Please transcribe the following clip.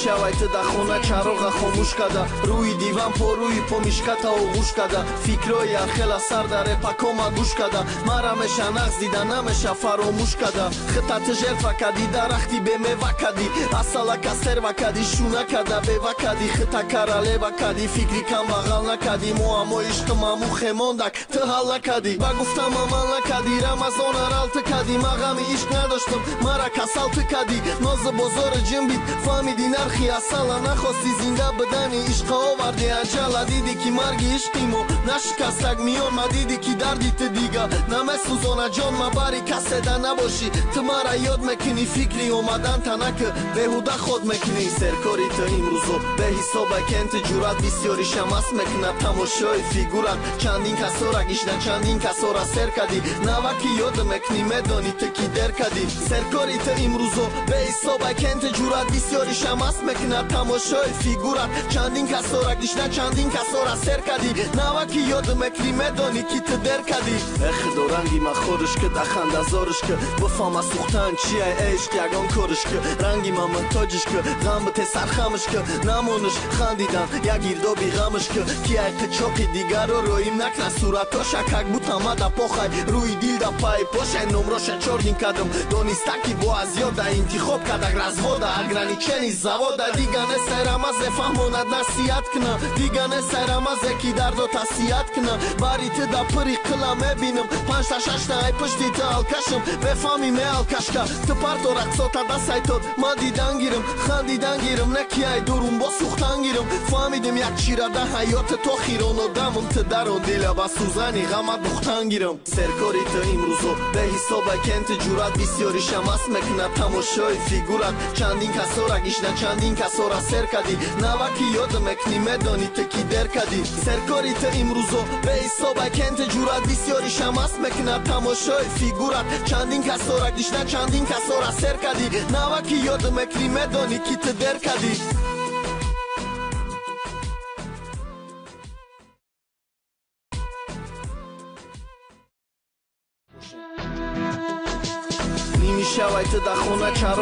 Нимишавай ту да хона чароға хомӯш када, рӯи диван порӯи помишката оғӯш када, фикрҳои архела сар дар репакома гӯш када, мара меша нағз дида намеша фаромӯш када, хита ту жертва кади, дарахти бемева кади, асалака серва кади, шуна када бева кади, хита каралева кади, фикри камбағал накади, муаммо ишқи маму хемондак ту ҳал накади, ба гуфтам амал накади, рамазон арал ту кади, ма ғами ишқ надоштам, мара касал ту кади, нозу бозори ҷинбид, фаҳмиди нархи асала, нахости зинда бидани ишқа оварди аҷала, диди ки марги ишқи мо нашикастак миён, ма диди ки дарди ту дига намесӯзона ҷон, ма бари каседа набошӣ, ту мара ёд мекунӣ, фикри омадан танакы беҳуда ход мекунӣ. Серкори ту имрӯзо беҳисоба кенти ҷуръат бисёри шамас мекунад тамошои фигурат, чандин касора гишна, чандин касора сер кадӣ, наваки ёд мекунӣ, медонӣ ту ки дер кадӣ. Серкори ту имрӯзо беҳисоба кенти ҷуръат бисёри шамас мекунад тамошои фигурат, чандин касора гишна, чандин касора сер кадӣ, наваки ёд мекунӣ, медонӣ ки ту дер кадӣ. Э худо ранги ма хориш ки, дахандазориш ки, бифаҳма сӯхтан чия, ишқ ягон кориш ки, ранги ма муҳтоҷиш ки, ғам бите сархамиш ки, намониш хандидан як гирдоби ғамиш ки, ки ай қичоқи дигарро роим накна, суратоша как будто ма да похай, рӯи дил да пай пошай, номроша чордин кадам, дониста ки бо азёда интихоб кадак развода, ограничени завода, дига не сайрамазе фаҳмонад насиҳат кна, дига не сайрамазе ки дардо тасиҳат кна, бари ту да пири қила мебинам, панҷта шашта ай пишти ту алкашам, бефаҳми меалкашка, ту парто рақсота да сайтот, ман дидан гирам, хандидан гирам, не ки ай дурум бо сӯхтан гирам, фаҳмидим як чира да ҳаёти то хирон одамам, ту дарон дила ба сӯзани ғама духтан гирам. Серкори ту имрӯзо беҳисоба кенти ҷуръат бисёри шамас мекунад тамошои фигурат, чандин касора гишна, чандин касора сер кадӣ, наваки ёд мекунӣ, медонӣ ту ки дер кадӣ. Серкори ту имрӯзо беҳисоба кенти ҷуръат бисёри шамас мекунад тамошои фигурат, чандин касора гишна, чандин касора сер кадӣ, наваки ёд мекунӣ, медонӣ ки ту дер кадӣ. Нимишавай ту да хона чароғ